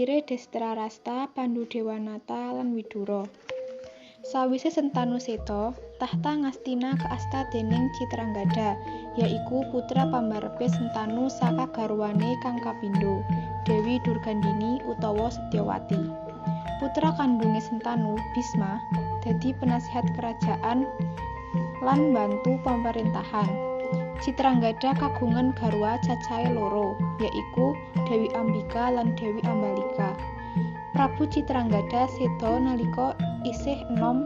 Sisire Destrarasta, Pandudewanata lan Widura. Sawise Sentanu seda, tahta Ngastina kaasta dening Citranggada, yaiku putra pambarepe Sentanu saka garwane kang kapindho, Dewi Durgandini utawa Setyawati. Putra kandunge Sentanu, Bisma, dadi penasihat kerajaan lan mbantu pamarentahan. Citranggada kagungan garwa cacahe loro, yaiku Dewi Ambika lan Dewi Ambalika. Prabu Citranggada seda nalika isih enom.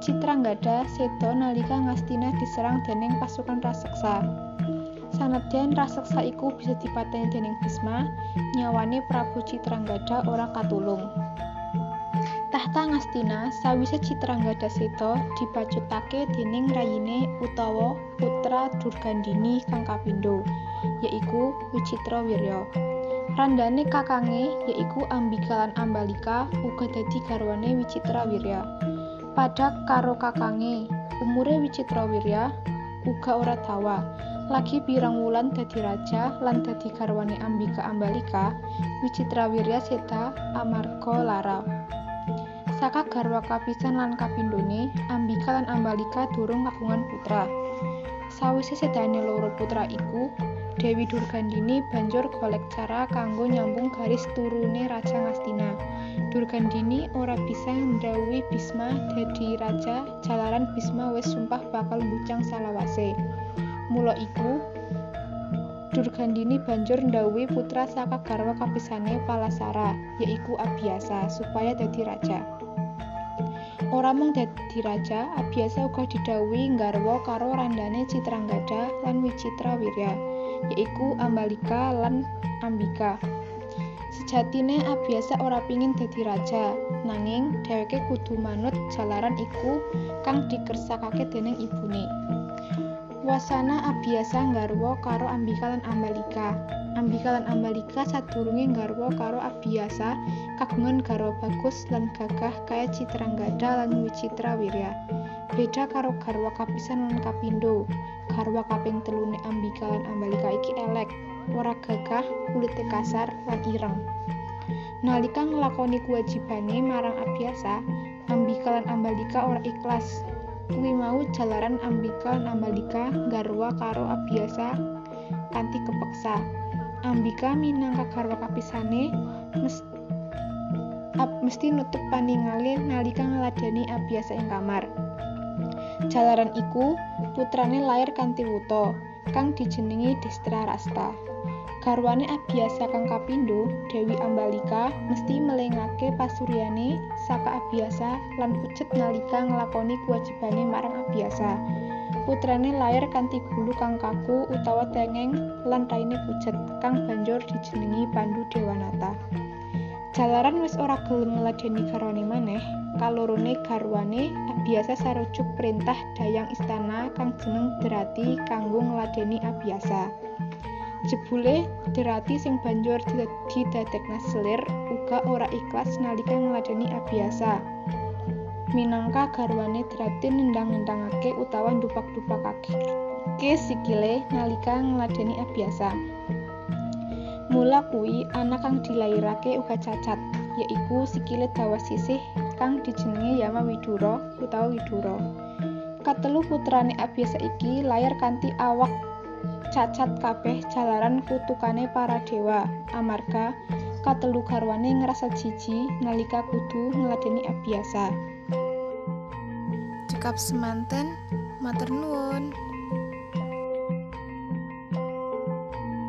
Citranggada seda nalika Ngastina diserang dening pasukan raseksa. Sanadyan raseksa iku bisa dipateni dening Bisma, nyawane Prabu Citranggada ora katulung. Tahta Ngastina sawise Citranggada seda dibacutake dening rayine utawa putra Durgandini kang kapindho, yaiku Wicitrawirya. Randhane kakange yaiku Ambika lan Ambalika uga dadi garwane Wicitrawirya. Padha karo kakange, umure Wicitrawirya uga ora dawa. Lagi pirang wulan dadi raja lan dadi garwane Ambika Ambalika, Wicitrawirya seda amarga lara. Saka garwa kapisan lan kapindhone, Ambika lan Ambalika durung kagungan putra. Sawise sedane loro putra iku, Dewi Durgandini banjur golek cara kanggo nyambung garis turune Raja Ngastina. Durgandini ora bisa ndhawuhi Bisma dadi raja jalaran Bisma wis sumpah bakal mbucang salawase. Mula iku, Durgandini banjur ndhawuhi putra saka garwa kapisane Palasara, yaiku Abiyasa, supaya dadi raja. Ora mung dadi raja, Abiyasa uga didhawuhi nggarwa karo randhane Citranggada lan Wicitrawirya, yaiku Ambalika lan Ambika. Sejatine Abiyasa ora pingin dadi raja, nanging dheweke kudu manut jalaran iku kang dikersakake dening ibune. Wasana Abiyasa nggarwa karo Ambika lan Ambalika. Ambika lan Ambalika sadurunge nggarwa karo Abiyasa kagungan garwa bagus lan gagah kaya Citranggada lan Wicitrawirya. Beda karo garwa kapisan lan kapindho, garwa kaping telune Ambika lan Ambalika iki elek, ora gagah, kulite kasar lan ireng. Nalika nglakoni kuwajibane marang Abiyasa, Ambika lan Ambalika ora ikhlas. Kuwi mau jalaran Ambika lan Ambalika nggarwa karo Abiyasa kanthi kepeksa. Ambika minangka garwa kapisane mesti nutup paningale nalika ngladeni Abiyasa ing kamar. Jalaran iku, putrane lair kanthi wuta, kang dijenengi Destrarasta. Garwane Abiyasa kang kapindho, Dewi Ambalika, mesti melengake pasuryane saka Abiyasa lan pucet nalika nglakoni kuwajibane marang Abiyasa. Putrane lair kanthi gulu kang kaku utawa tengeng lan raine pucet, kang banjur dijenengi Pandudewanata. Jalaran wis ora gelem ngladeni garwane maneh, kalorone garwane Abiyasa sarujuk perintah dayang istana kang jeneng Derati kanggo ngladeni Abiyasa. Jebule Derati sing banjur didadekna selir uga ora ikhlas nalika ngladeni Abiyasa. Minangka garwane Derati nendang-nendangake utawa ndupak-ndupakake sikile nalika ngladeni Abiyasa. Mula kuwi anak kang dilairake uga cacat, yaiku sikile dawa sisih kang dijenengi Yama Widura utawa Widura. Katelu putrane Abiyasa iki lair kanthi awak cacat kabeh jalaran kutukane para dewa, amarga katelu garwane ngrasa jiji nalika kudu ngladeni Abiyasa. Cekap semanten, matur nuwun.